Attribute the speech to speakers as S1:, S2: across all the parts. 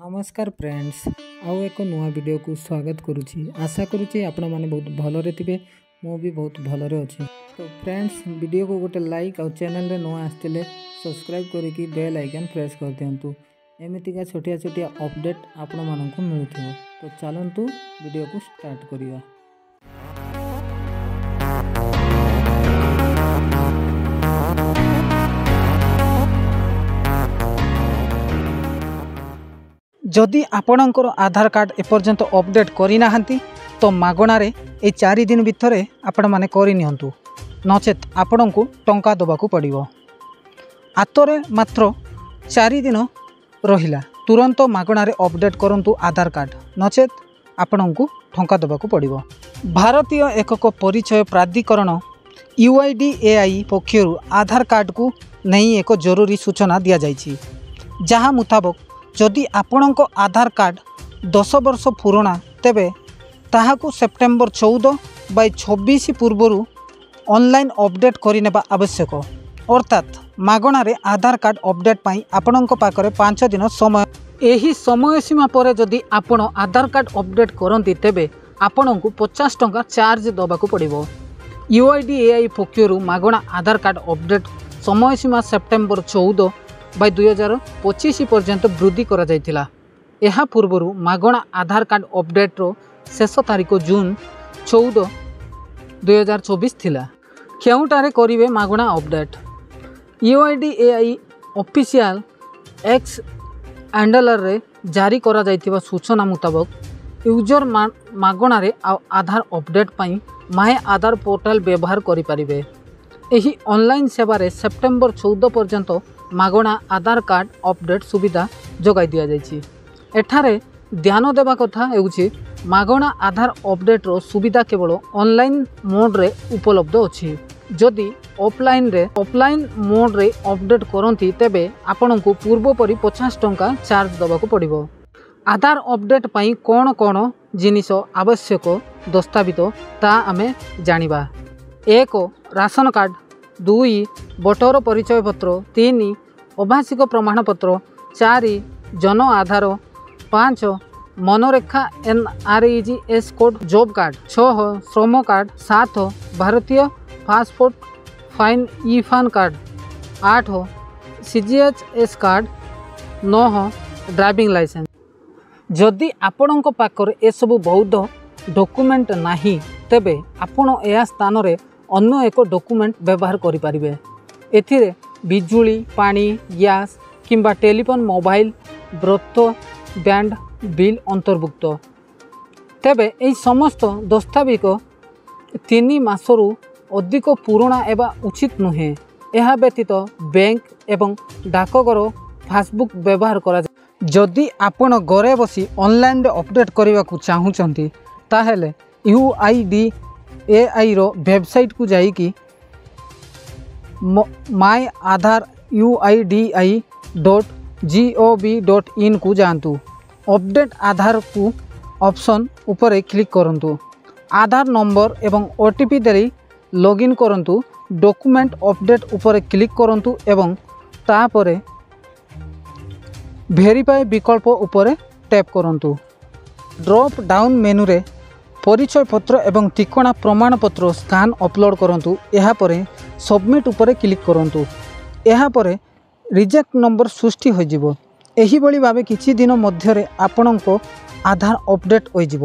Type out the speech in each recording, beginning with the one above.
S1: ନମସ୍କାର ଫ୍ରେଣ୍ଡସ୍, ଆଉ ଏକ ନୂଆ ଭିଡ଼ିଓକୁ ସ୍ୱାଗତ କରୁଛି। ଆଶା କରୁଛି ଆପଣମାନେ ବହୁତ ଭଲରେ ଥିବେ। ମୁଁ ବି ବହୁତ ଭଲରେ ଅଛି। ତ ଫ୍ରେଣ୍ଡସ୍, ଭିଡ଼ିଓକୁ ଗୋଟେ ଲାଇକ୍ ଆଉ ଚ୍ୟାନେଲରେ ନୂଆ ଆସିଥିଲେ ସବସ୍କ୍ରାଇବ୍ କରିକି ବେଲ୍ ଆଇକନ୍ ପ୍ରେସ୍ କରିଦିଅନ୍ତୁ। ଏମିତିକା ଛୋଟିଆ ଛୋଟିଆ ଅପଡ଼େଟ୍ ଆପଣମାନଙ୍କୁ ମିଳୁଥିବ। ତ ଚାଲନ୍ତୁ ଭିଡ଼ିଓକୁ ଷ୍ଟାର୍ଟ କରିବା। ଯଦି ଆପଣଙ୍କର ଆଧାର କାର୍ଡ଼ ଏପର୍ଯ୍ୟନ୍ତ ଅପଡ଼େଟ୍ କରିନାହାନ୍ତି, ତ ମାଗଣାରେ ଏଇ 4 ଦିନ ଭିତରେ ଆପଣମାନେ କରିନିଅନ୍ତୁ, ନଚେତ୍ ଆପଣଙ୍କୁ ଟଙ୍କା ଦେବାକୁ ପଡ଼ିବ। ହାତରେ ମାତ୍ର 4 ଦିନ ରହିଲା। ତୁରନ୍ତ ମାଗଣାରେ ଅପଡ଼େଟ୍ କରନ୍ତୁ ଆଧାର କାର୍ଡ଼, ନଚେତ୍ ଆପଣଙ୍କୁ ଟଙ୍କା ଦେବାକୁ ପଡ଼ିବ। ଭାରତୀୟ ଏକକ ପରିଚୟ ପ୍ରାଧିକରଣ ୟୁଆଇଡିଏଆଇ ପକ୍ଷରୁ ଆଧାର କାର୍ଡ଼କୁ ନେଇ ଏକ ଜରୁରୀ ସୂଚନା ଦିଆଯାଇଛି, ଯାହା ମୁତାବକ ଯଦି ଆପଣଙ୍କ ଆଧାର କାର୍ଡ଼ 10 ବର୍ଷ ପୁରୁଣା, ତେବେ ତାହାକୁ ସେପ୍ଟେମ୍ବର 14/26 ପୂର୍ବରୁ ଅନଲାଇନ୍ ଅପଡ଼େଟ୍ କରିନେବା ଆବଶ୍ୟକ। ଅର୍ଥାତ୍ ମାଗଣାରେ ଆଧାର କାର୍ଡ଼ ଅପଡ଼େଟ୍ ପାଇଁ ଆପଣଙ୍କ ପାଖରେ 5 ଦିନ ସମୟ। ଏହି ସମୟ ସୀମା ପରେ ଯଦି ଆପଣ ଆଧାର କାର୍ଡ଼ ଅପଡ଼େଟ୍ କରନ୍ତି, ତେବେ ଆପଣଙ୍କୁ 50 ଟଙ୍କା ଚାର୍ଜ ଦେବାକୁ ପଡ଼ିବ। ୟୁଆଇଡିଏଆଇ ପକ୍ଷରୁ ମାଗଣା ଆଧାର କାର୍ଡ଼ ଅପଡ଼େଟ୍ ସମୟସୀମା ସେପ୍ଟେମ୍ବର 14/2025 ପର୍ଯ୍ୟନ୍ତ ବୃଦ୍ଧି କରାଯାଇଥିଲା। ଏହା ପୂର୍ବରୁ ମାଗଣା ଆଧାର କାର୍ଡ଼ ଅପଡ଼େଟ୍ର ଶେଷ ତାରିଖ ଜୁନ୍ 14, 2024 ଥିଲା। କେଉଁଠାରେ କରିବେ ମାଗଣା ଅପଡ଼େଟ୍? ୟୁଆଇଡିଏଆଇ ଅଫିସିଆଲ ଏକ୍ସ ହ୍ୟାଣ୍ଡେଲରେ ଜାରି କରାଯାଇଥିବା ସୂଚନା ମୁତାବକ ୟୁଜର ମାଗଣାରେ ଆଉ ଆଧାର ଅପଡ଼େଟ୍ ପାଇଁ ମାଏ ଆଧାର ପୋର୍ଟାଲ ବ୍ୟବହାର କରିପାରିବେ। ଏହି ଅନଲାଇନ୍ ସେବାରେ ସେପ୍ଟେମ୍ବର 14 ପର୍ଯ୍ୟନ୍ତ ମାଗଣା ଆଧାର କାର୍ଡ଼ ଅପଡ଼େଟ୍ ସୁବିଧା ଯୋଗାଇ ଦିଆଯାଇଛି। ଏଠାରେ ଧ୍ୟାନ ଦେବା କଥା ହେଉଛି, ମାଗଣା ଆଧାର ଅପଡ଼େଟ୍ର ସୁବିଧା କେବଳ ଅନଲାଇନ୍ ମୋଡ଼୍ରେ ଉପଲବ୍ଧ ଅଛି। ଯଦି ଅଫଲାଇନ୍ ମୋଡ଼୍ରେ ଅପଡ଼େଟ୍ କରନ୍ତି, ତେବେ ଆପଣଙ୍କୁ ପୂର୍ବପରି 50 ଟଙ୍କା ଚାର୍ଜ ଦେବାକୁ ପଡ଼ିବ। ଆଧାର ଅପଡ଼େଟ୍ ପାଇଁ କ'ଣ କ'ଣ ଜିନିଷ ଆବଶ୍ୟକ ଦସ୍ତାବିଜ, ତାହା ଆମେ ଜାଣିବା। 1, ରାସନ କାର୍ଡ଼। 2, ଭୋଟର ପରିଚୟ ପତ୍ର। 3, ଆବାସିକ ପ୍ରମାଣପତ୍ର। 4, Jan Aadhaar. 5, MNREGA NREGS code job card. 6, ଶ୍ରମ କାର୍ଡ଼। 7, ଭାରତୀୟ ପାସପୋର୍ଟ ଫାଇନ୍ e PAN card. 8, CGHS card. 9, driving licence. ଯଦି ଆପଣଙ୍କ ପାଖରେ ଏସବୁ ବୈଧ ଡକୁମେଣ୍ଟ ନାହିଁ, ତେବେ ଆପଣ ଏହା ସ୍ଥାନରେ ଅନ୍ୟ ଏକ ଡକୁମେଣ୍ଟ ବ୍ୟବହାର କରିପାରିବେ। ଏଥିରେ ବିଜୁଳି, ପାଣି, ଗ୍ୟାସ୍ କିମ୍ବା ଟେଲିଫୋନ୍, ମୋବାଇଲ, ବ୍ରଡ଼ବ୍ୟାଣ୍ଡ ବିଲ୍ ଅନ୍ତର୍ଭୁକ୍ତ। ତେବେ ଏହି ସମସ୍ତ ଦସ୍ତାବିଜ 3 ମାସରୁ ଅଧିକ ପୁରୁଣା ହେବା ଉଚିତ ନୁହେଁ। ଏହା ବ୍ୟତୀତ ବ୍ୟାଙ୍କ ଏବଂ ଡାକଘର ପାସବୁକ୍ ବ୍ୟବହାର କରାଯାଏ। ଯଦି ଆପଣ ଘରେ ବସି ଅନଲାଇନରେ ଅପଡ଼େଟ୍ କରିବାକୁ ଚାହୁଁଛନ୍ତି, ତାହେଲେ ୟୁଆଇଡିଏଆଇର ୱେବସାଇଟ୍କୁ ଯାଇକି ମାଇ ଆଧାର ୟୁଆଇଡିଆଇ.ଜିଓଭି.ଇନ୍କୁ ଯାଆନ୍ତୁ। ଅପଡ଼େଟ୍ ଆଧାରକୁ ଅପସନ୍ ଉପରେ କ୍ଲିକ୍ କରନ୍ତୁ। ଆଧାର ନମ୍ବର ଏବଂ ଓଟିପି ଦେଇ ଲଗ୍ଇନ୍ କରନ୍ତୁ। ଡକୁମେଣ୍ଟ ଅପଡ଼େଟ୍ ଉପରେ କ୍ଲିକ୍ କରନ୍ତୁ ଏବଂ ତାପରେ ଭେରିଫାଏ ବିକଳ୍ପ ଉପରେ ଟ୍ୟାପ୍ କରନ୍ତୁ। ଡ୍ରପ୍ ଡାଉନ୍ ମେନୁରେ ପରିଚୟ ପତ୍ର ଏବଂ ଠିକଣା ପ୍ରମାଣପତ୍ର ସ୍କାନ୍ ଅପଲୋଡ଼ କରନ୍ତୁ। ଏହାପରେ ସବମିଟ୍ ଉପରେ କ୍ଲିକ୍ କରନ୍ତୁ। ଏହାପରେ ରିଜେକ୍ଟ ନମ୍ବର ସୃଷ୍ଟି ହୋଇଯିବ। ଏହିଭଳି ଭାବେ କିଛି ଦିନ ମଧ୍ୟରେ ଆପଣଙ୍କ ଆଧାର ଅପଡ଼େଟ୍ ହୋଇଯିବ।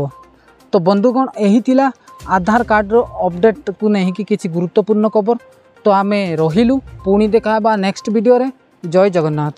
S1: ତ ବନ୍ଧୁଗଣ, ଏହି ଥିଲା ଆଧାର କାର୍ଡ଼ର ଅପଡ଼େଟ୍କୁ ନେଇକି କିଛି ଗୁରୁତ୍ୱପୂର୍ଣ୍ଣ ଖବର। ତ ଆମେ ରହିଲୁ, ପୁଣି ଦେଖା ହେବା ନେକ୍ସଟ ଭିଡ଼ିଓରେ। ଜୟ ଜଗନ୍ନାଥ।